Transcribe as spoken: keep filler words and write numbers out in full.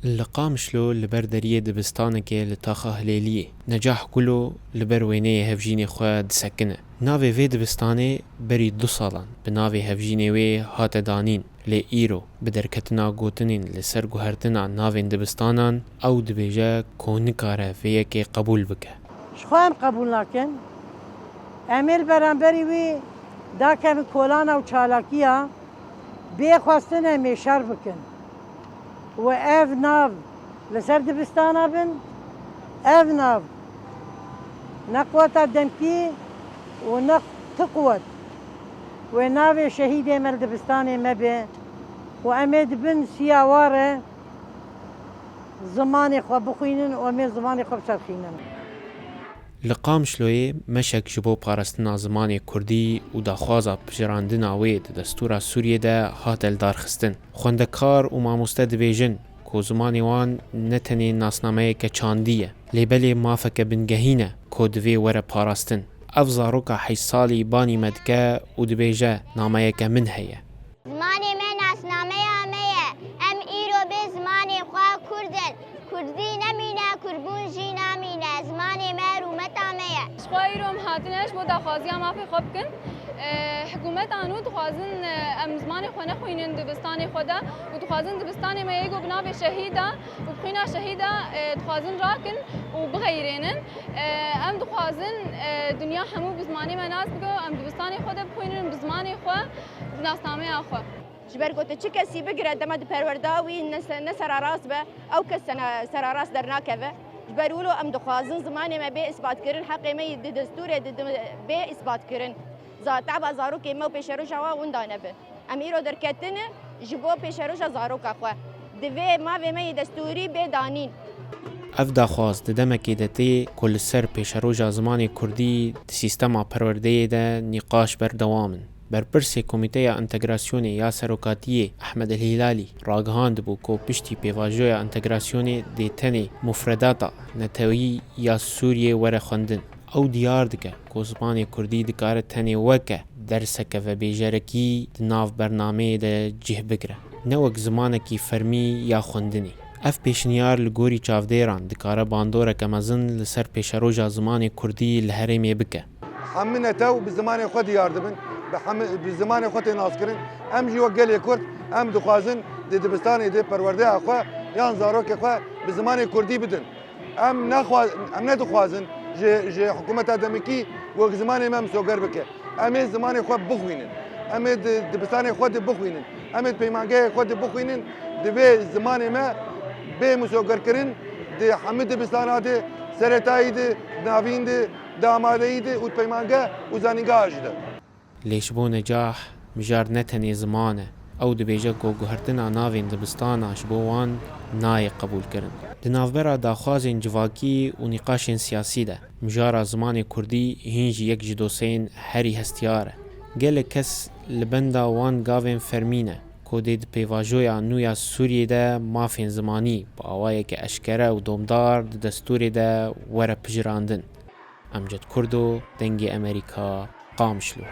Li Qamişlo li ber deriyê dibistanekê li taxa Hilêliyê, Necah Gulo li ber wêneyê hevjînê xwe disekine. Navê vê dibistanê berî du salan bi navê hevjînê wê hate danîn, lê îro bi derketina gotinên li ser guhertina navên dibistanan, ew dibêje ku nikare vê yekê qebûl bike. Ji xwe em qebûl nakin. Em ê li beramberî wî dakevin kolana û çalakiya bê xwestin em ê şer bikin. Û ev nav li ser dibistana bin, ev nav ne quweta demkî û ne ti quwet. Wê navê şehîdê me li dibistanê me be û em ê di bin siya wa re zimanê xwe bixwînin û em ê zimanê xwe biçerxînin. Li Qamişloyê meşek ji bo parastina zimanê kurdî û daxwaza pijirandina wê di destûra Sûriyê de hate lidarxistin. Xwendekar û mamoste dibêjin ku zimanê wan ne tenê nasnameyeke çandî ye, lê belê mafeke bingehîn e ku divê were parastin. Ev zaroka heşt salî banî me dike û dibêje nameyeke min heye. Zimanê me nasnameya me ye. Em îro bê zimanê xwe kurd in. Kurdî nemîne, kurdbûn jî namîne. Zimanê me rûmeta me ye. Ji xwe îro em hatine ji bo daxwaziya mafê xwe bikin. E, hikûmeta nû dixwazin, e, em zimanê xwe nexwînin dibistanê xwe de û dixwazin dibistanê me yê ku bi navê şehîda û bi xwîna şehîda, e, dixwazin rakin û bixeyirênin. E, em dixwazin, e, dinya hemû bi zimanê me nas bike û em dibistanê xwe de bixwînin, bi zimanê xwe, bi nasnameya xwe. Ji ber ku tu çi kesî bigire, dema di perwerda wî ne se-, ne serarast be, ew kes sena-, serarast dernakeve. Ji ber wilo em dixwazin zimanê me bê îsbatkirin, heqê me yî di destûrê di, di, bê îsbatkirin. Za-, teva zarokê me û pêşeroja wan winda nebe. Em îro derketine ji bo pêşeroja zaroka xwe. Divê mavê me yê destûrî bê danîn. Ev daxwaz di demekê de tê ku li ser pêşeroja zimanê kurdî di sîstema perwerdeyê de nîqaş berdewam in. Berpirsê Komîteya Entegrasyonê ya Serokatiyê Ehmed El Hîlalî ragihandibû ku piştî pêvajoya entegrasyonê dê tenê mufredata neteweyî ya Sûriyê were xwendin. Ew diyar dike ku zimanê kurdî dikare tenê weke derseke vebêjerekî di nav bernameyê de cih bigire, ne wek zimanekî fermî ya xwendinê. Ev pêşniyar li gorî çavdêran dikare bandoreke mezin li ser pêşeroja zimanê kurdî li herêmê bike. Hemî netew bi zimanê xwe diyar dibin, bi hemî, bi zimanê xwe tê naskirin. Em jî wek gelê Kurd, em dixwazin di dibistanê de perwerdeya xwe yan zarokê xwe bi zimanê kurdî bidin. Em nexwa-, em nedixwazin ji, ji hikûmeta demikî wek zimanê me misoger bike. Em ê zimanê xwe bixwînin. Em ê di dibistanê xwe de bixwînin. Em ê di peymangehê xwe de bixwînin. Divê zimanê me bê misogerkirin di hemû dibistana de, seretayî de, di navîn de, di amadeyî de û di peymangeh û zanîngeha jî de. Lê ji bo Necah, mijar ne tenê ziman e. Ew dibêje ku guhertina navên dibistana ji bo wan nayê qebûlkirin. Di navbera daxwazên civakî û nîqaşên siyasî de, mijara zimanê kurdî hîn jî yek ji doseyên herî hestiyar e. Gelek kes li benda wan gavên fermî ne ku dê di pêvajoya nû ya Sûriyê de mafên zimanî bi awayeke eşkere û domdar di destûrê de were pijirandin. Emcet Kurdo, Dengê Emerîka, Qamişlo.